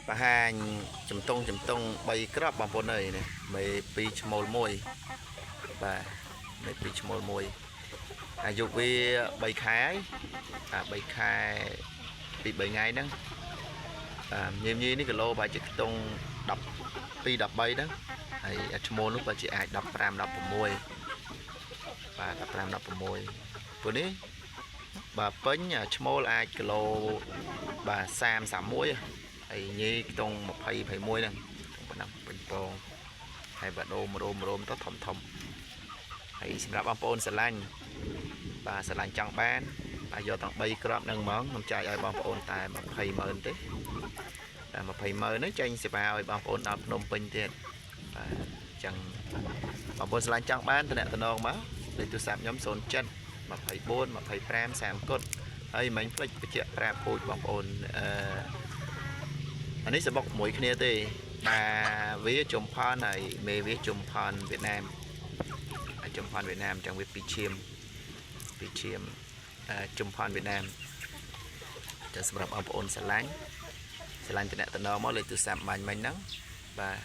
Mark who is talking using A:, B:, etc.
A: បង្ហាញជំទង់ជំទង់3ក្របបងប្អូនអើយនេះមេ2ឈ្មោល1បាទមេ2ឈ្មោល1អាយុវា3ខែហើយបាទ3ខែពី3ថ្ងៃហ្នឹងបាទញីញីនេះគីឡូប្រហែលជាខ្ទង់12 13ហ្នឹងហើយអាឈ្មោលនោះប្រហែលជាអាច15 16បាទ15 16ពួកនេះបាទពេញអាឈ្មោលអាចគីឡូបាទ30 31ហើយញីខ្ទង់20 21ហ្នឹងប៉ុណ្ណឹងពេញពងហើយបាទដូមរោមរោមទៅធំធំហើយសម្រាប់បងប្អូនស្រឡាញ់បាទស្រឡាញ់ចង់បានបាទយកទាំង3គ្រាប់ហ្នឹងហ្មងខ្ញុំចាយឲ្យបងប្អូនតែ20ម៉ឺនទេតែ20ម៉ឺនហ្នឹងចេញសេវាឲ្យបងប្អូនដល់ភ្នំពេញទៀតបាទអញ្ចឹងបងប្អូនស្រឡាញ់ចង់បានតំណតំណងមកលេខទូរស័ព្ទខ្ញុំ07 24 25 30គុតហើយមិញភ្លេចបញ្ជាក់ប្រាប់ពូជបងប្អូនអឺអានេះសបុកមួយគ្នាទេបាទវាជុំផនហើយមេវាជុំផនវៀតណាមហើយជុំផនវៀតណាមអញ្ចឹងវាពីរឈាមពីរឈាមអឺជុំផនវៀតណាមចឹងសម្រាប់បងប្អូនស្រឡាញ់ស្រឡាញ់តំណតំណងមកលេខទូរស័ព្ទបាញ់មិញហ្នឹងបាទ